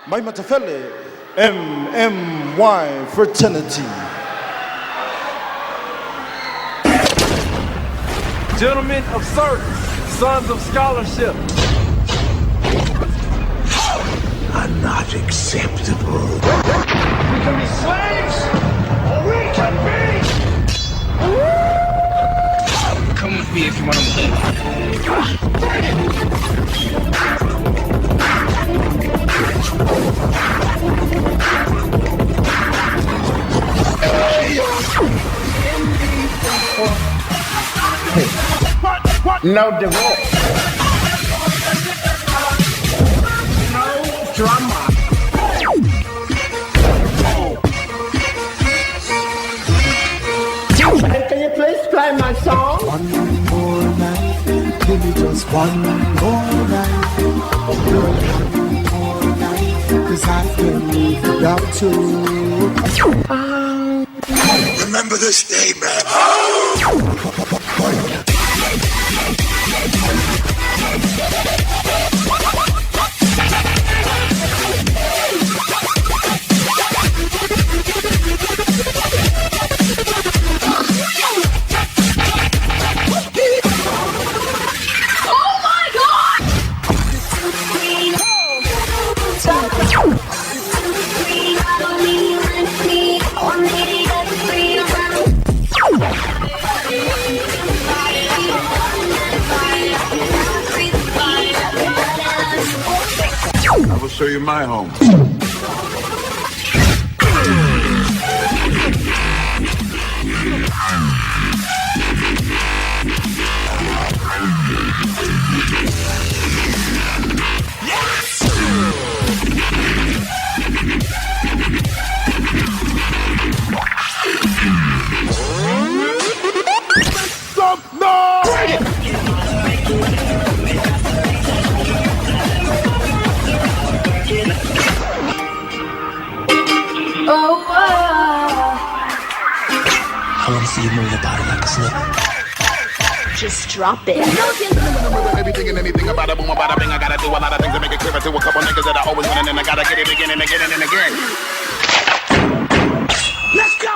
Mai Matafele, MMY Fraternity. Gentlemen of service, sons of scholarship. Are not acceptable. We can be slaves, or we can be. Come with me if you want to live. No divorce. No drama. Can you please play my song? One more night, give me just one more night. Girl, one more night, 'cause I can't live without you. Remember this day, man. I will show you my home. Oh, I wanna see you move your body like a snake. Just drop it. Maybe thinking anything about a boom, about a bing. I gotta do a lot of things to make it clearer to a couple niggas that I always win, and I gotta get it again and again and again. Let's go!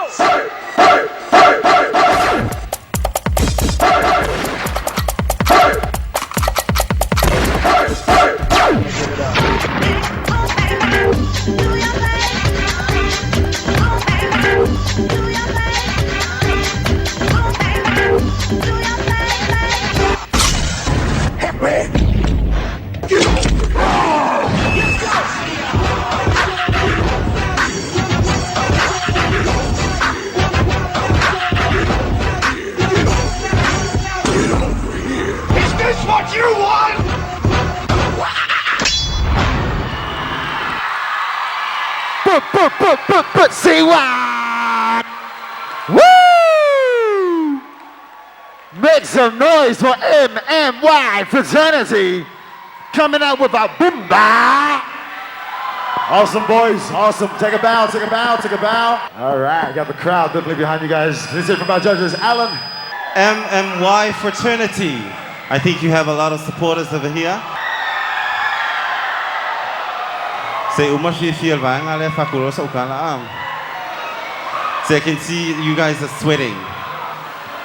Is this what you want? But, say what? Woo! Make some noise for MMY Fraternity coming out with a boomba. Awesome, boys. Awesome. Take a bow, take a bow, take a bow. All right, got the crowd definitely behind you guys. Let's hear from our judges. Alan. MMY Fraternity. I think you have a lot of supporters over here. Say uma fifi So I can see you guys are sweating.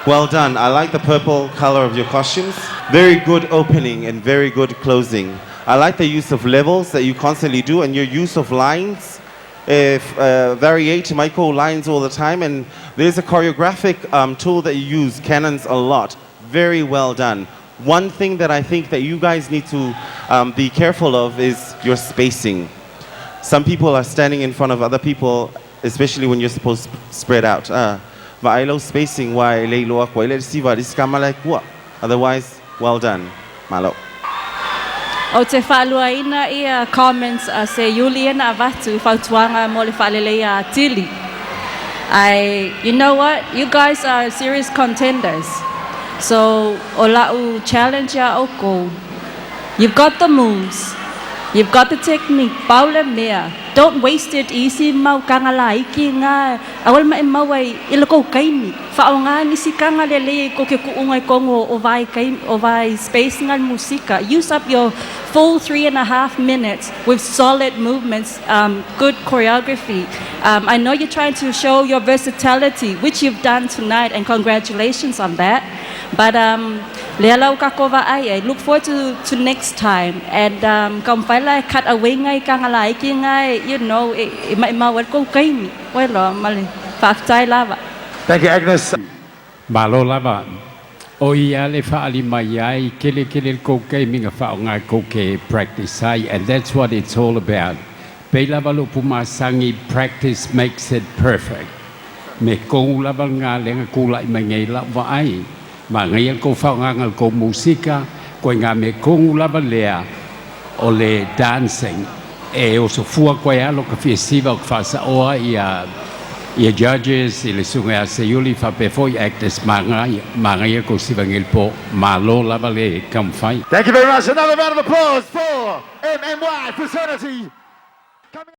Well done. I like the purple color of your costumes. Very good opening and very good closing. I like the use of levels that you constantly do and your use of lines. If variate Michael lines all the time, and there's a choreographic tool that you use, cannons, a lot. Very well done. One thing that I think that you guys need to be careful of is your spacing. Some people are standing in front of other people, especially when you're supposed to spread out. But I love spacing why lay low up, why let see what is kama like what. Otherwise, well done. Malo. O te whaaluaina ia comments a se Julian avatu fautuanga mo le whaalelei a Tili. You know what? You guys are serious contenders. So, o lau challenge ia oko. You've got the moves. You've got the technique. Paula mea. Don't waste it. Isi mau kangala iki ngā. Awal ma e mau ai ila kou kaimi. Whaonga nisikanga le le ko ke kuunga i kongo o vai, kai, o vai space ngal musika. Use up your full 3.5 minutes with solid movements, good choreography. I know you're trying to show your versatility, which you've done tonight, and congratulations on that. But lea lau ka kova ai, I look forward to next time. And ka cut away ngai ka ngala ki ngai, e, e mai mau ko kaimi. Welo, male, whaftai lava. Thank you, Agnes. Malo lava. O ia le whaali mai ai, kele kele kou kei minga whao ngā kou ke practice ai, and that's what it's all about. Pe lava lo pumasangi, practice makes it perfect. Me kou lava ngā lenga kula i mai ngei la wa ai. Ma ngai kou whao ngā ngā kou musika, koe ngā me kongu lava lea o le dancing. E o so fua koe alo ka fia siva o ka whasa oa ia ia judges i le sunga a se yuli fa pe foi actors manga ko siva ngel po malo lava le kamfai. Thank you very much. Another round of applause for MMY Fraternity.